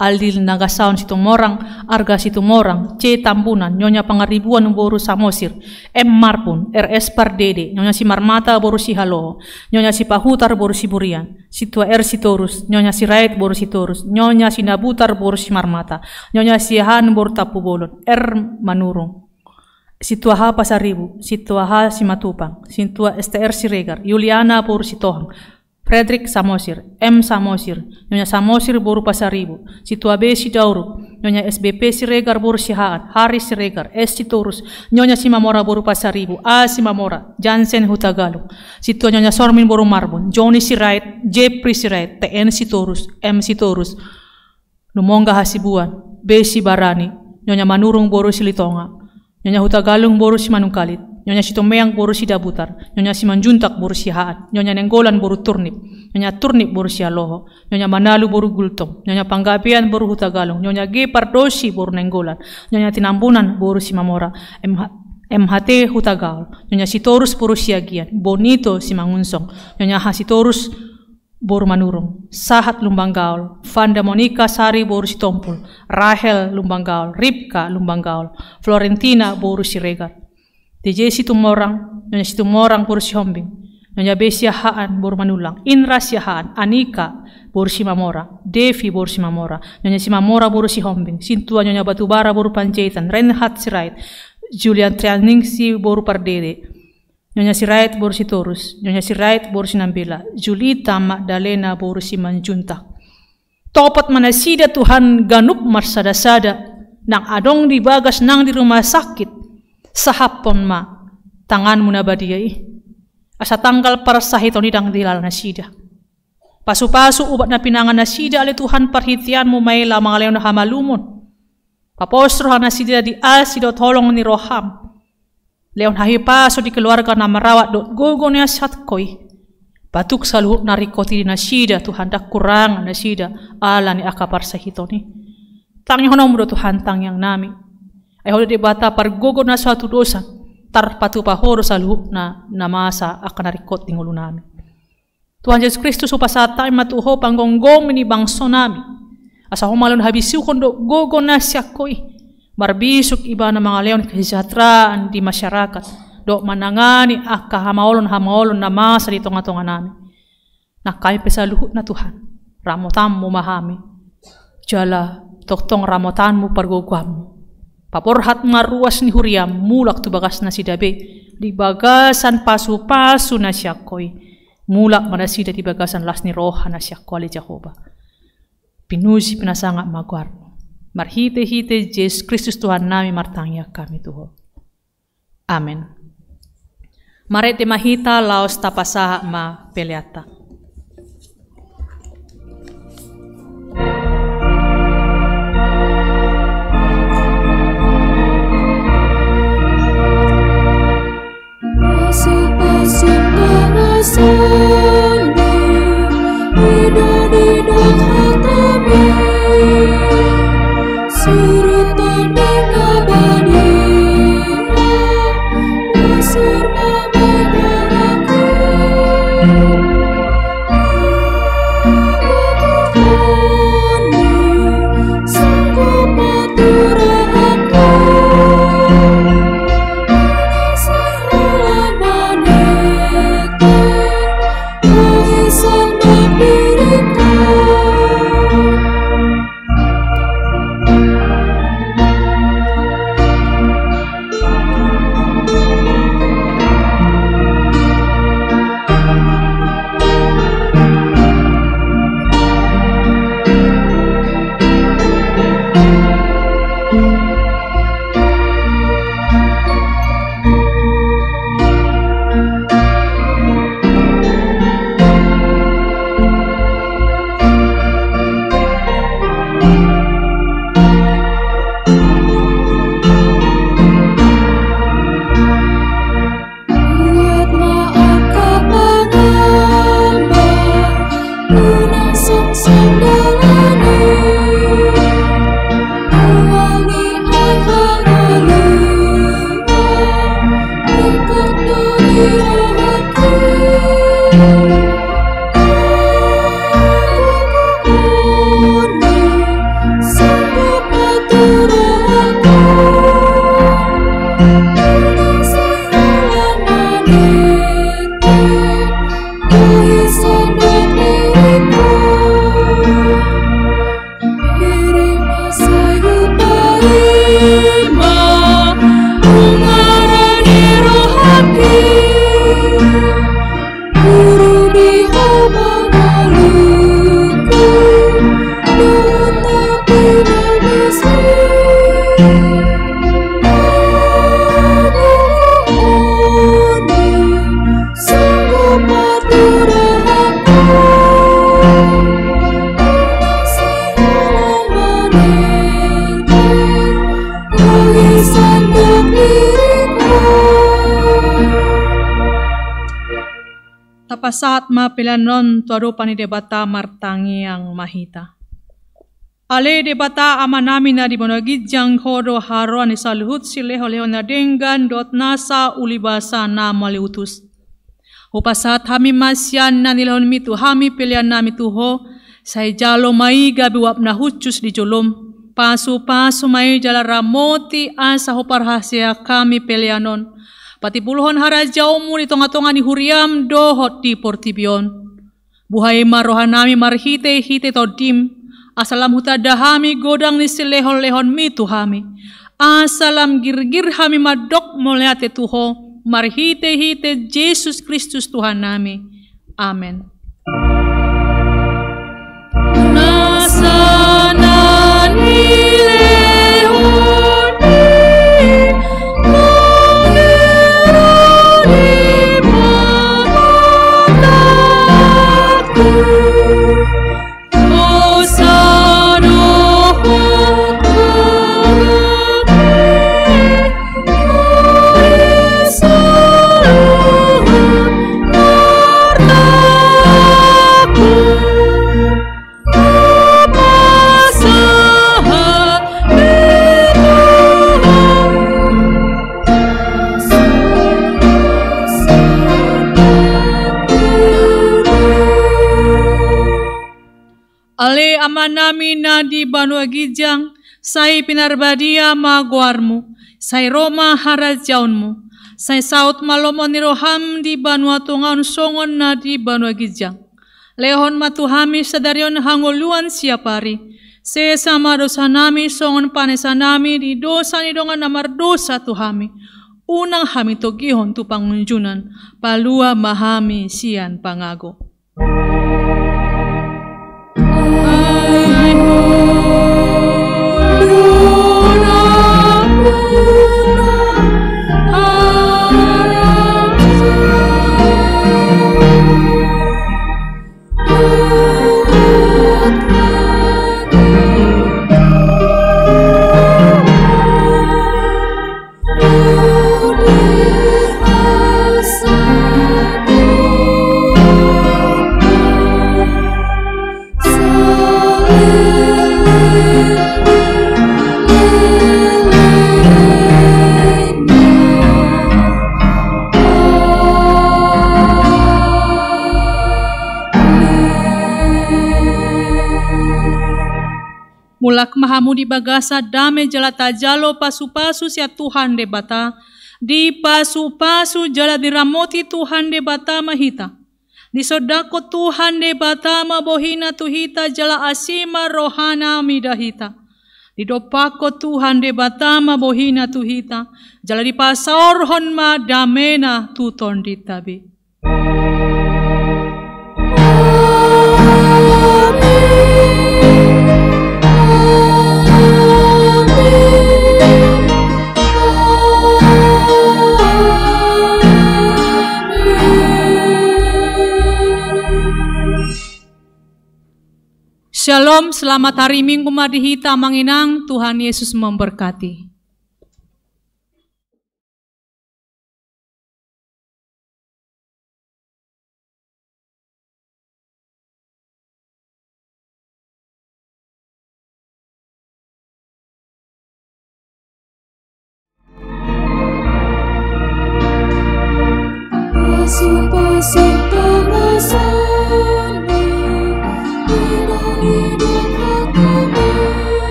Aldil Nagasaon Situmorang, Arga Situmorang, C Tambunan, Nyonya Pangaribuan boru Samosir, M Marbun, R S Pardede, Nyonya Simarmata boru Sihaloho, Nyonya Sipahutar boru Siburian, Sintua R Sitorus, Nyonya Sirait boru Sitorus, Nyonya Sinabutar boru Simarmata, Nyonya Siahaan boru Tampubolon, R Manurung, Sintua H Pasaribu, Sintua H Simatupang, Sintua S T R Siregar, Yuliana boru Sitohang, Fredrik Samosir, M Samosir, Nyonya Samosir boru Pasaribu, Situa B Sidauruk, Nyonya S B P Siregar boru Sihaan, Haris Siregar, S Sitorus, Nyonya Simamora boru Pasaribu, A Simamora, Jansen Hutagalung, Situa Nyonya Sormin boru Marbun, Joni Sirait, Jepri Sirait, T N Sitorus, M Sitorus, Lumongga Hasibuan, B Sibarani, Nyonya Manurung boru Silitonga, Nyonya Hutagalung boru Simanungkalit, Nyonya Sitomeang boru Sidabutar, Nyonya Simanjuntak boru Sihaan, Nyonya Nenggolan boru Turnip, Nyonya Turnip boru Sialoho, Nyonya Manalu boru Gultom, Nyonya Panggabean boru Hutagalung, Nyonya G Pardosi boru Nenggolan, Nyonya Tinambunan boru Simamora, M H, M H T Hutagaol, Nyonya Sitorus boru Siagian, Bonito Simangunsong, Nyonya Hasitorus boru Manurung, Sahat Lumban Gaol, Fanda Monika Sari boru Sitompul, Rahel Lumban Gaol, Ripka Lumban Gaol, Florentina boru Siregar, D J Situmorang, Nyonya Situmorang boru Sihombing, Nyonya B Siahaan boru Manulang, Indra Siahaan, Anika boru Simamora, Devi boru Simamora, Nyonya Simamora boru Sihombing, Sintua Nyonya Batubara boru Panjaitan, Reinhard Sirait, Julian Trianingsi boru Pardede, Nyonya Sirait boru Sitorus, Nyonya Sirait boru Sinambela, Julita Magdalena boru Simanjuntak. Topot ma nasida Tuhan ganup marsadasada, nang adong di bagas nang di rumah sakit, sahaphon ma tanganmu na badia i. Asa tanggal parsahiton i ndang dilala nasida. Pasupasu ubat na pinangan nasida ale Tuhan, parhiteanmu ma i laho mangalehon hamalumon. Papos roha nasida di asi dohot holong ni roham. Lehon hahipason di keluarga na marawat dohot gogo na sehat Ho i. Patuk saluhut na ringkot i di nasida Tuhan, ndang hurang nasida ala ni angka parsahiton i. Tangihononmu do Tuhan tangiangnami. Ai Ho do Debata pargogo na so hatudosan, tarpatupa Ho do saluhutna na masa angka na ringkot di ngolunami. Tuhan Jesus Kristus, hupasahat hami ma tu Ho panggomgomi ni bangsonami. Asa Ho mangalehon habisuhon dohot gogo na sian Ho i. Marbisuk ibana mangalehon kesejahteraan di masyarakat dohot manangani angka hamaolon-hamaolon na masa di tonga-tonganami. Nang hami pe saluhutna Tuhan, ramotanmu ma hami. Jala tongtong ramotanmu pargogoanmu. Paborhat ma ruas ni huriam mulak tu bagas nasida be di bagasan pasupasu na sian Ho i. Mulak ma nasida di bagasan las ni roha na sian Ho ale Jahowa. Pinuji pinasangap ma goarmu. Marhitehite Jesus Kristus Tuhannami martangiang hami tu Ho. Amen. Marende ma hita laos tapasahat ma peleanta. Sahat ma pelean on tu adopan ni Debata, martangiang ma hita. Ale Debata Amanami na di banua ginjang, Ho do haroroan ni saluhut silehonlehon na denggan dohot nasa ulibasa na mauliutus. Hupasahat hami ma sian na nilehonmi tu hami peleannami tu Ho, sai jalo ma i gabe uap na hushus di jolom. Pasupasu ma i jala ramoti asa huparhaseang hami pelean on patimbulhon harajaonmu di tongatonga ni huriam dohot di portibi on. Buhai ma rohanami marhitehite Tondim, asa lam hutanda hami godang ni silehonlehonmi tu hami, asa lam girgir hami mandok mauliate tu Ho, marhitehite Jesus Kristus Tuhannami. Amen. Ale Amanami na di banua ginjang, sai pinarbadia ma goarmu, sai ro ma harajaonmu, sai saut ma lomo ni roham di banua tonga on songon na di banua ginjang. Lehon ma tu hami sadari on hangoluan siapari. Sesa ma dosanami songon panesanami di dosa ni dongan na mardosa tu hami. Unang hami togihon tu pangunjunan, palua ma hami sian pangago. Mulak ma hamu di bagasan dame jala tajalo pasupasu sian Tuhan Debata. Dipasupasu jala diramoti Tuhan Debata ma hita. Disondangkon Tuhan Debata ma bohina tu hita jala asi ma rohana mida hita. Didompakkon Tuhan Debata ma bohina tu hita jala dipasaorhon ma damena tu tondinta be. Shalom, selamat hari Minggu ma di hita amang inang, Tuhan Yesus memberkati.